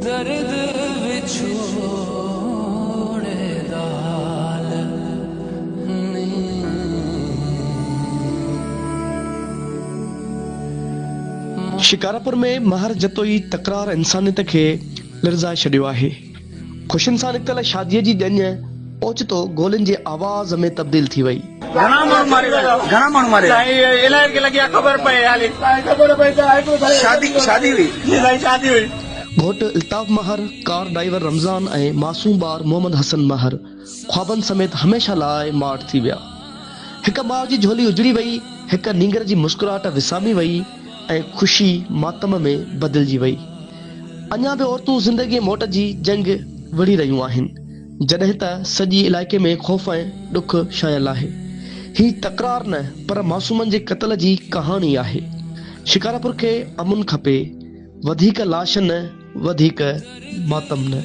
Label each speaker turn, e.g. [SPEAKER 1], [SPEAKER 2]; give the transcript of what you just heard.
[SPEAKER 1] درد وڇوڙي دا حال ني.
[SPEAKER 2] شڪارپور ۾ مهر جتوئي تڪرار انسانيت کي لرزائي ڇڏيو آهي. خوشين سان نڪتل شاديء جي ڄڃ اوچتو گولين جي آواز ۾ تبديل ٿي وئي.
[SPEAKER 3] گهڻا ماڻهو ماري ويا گهڻا ماڻهو ماري ويا.
[SPEAKER 4] سائين الائي کي لڳي آ خبر پئي حالي. سائين خبر پئي ته هڪڙو سائين
[SPEAKER 3] شادي شادي هئي.
[SPEAKER 4] جي سائين شادي هئي.
[SPEAKER 2] گهوٽ الطاف مهر، ڪار ڊرائيور رمضان ۽ معصوم ٻار محمد حسن مهر خوابن سميت هميشه لاء ماٺ ٿي ويا. هڪ ماء جي جهولي اجڙي وئي، هڪ نينگر جي مسڪراهٽ وسامي وئي ۽ خوشي ماتم ۾ بدلجي وئي. اڃا به عورتون زندگي ۽ موت جي جنگ وڙهي رهيون آهن، جڏهن ته سڄي علائقي ۾ خوف ۽ ڏک ڇانيل آهي. هي تڪرار نه پر معصومن جي قتل جي ڪهاڻي آهي. شڪارپور کي امن کپي، وڌيڪ لاش نه، وڌيڪ ماتم نه.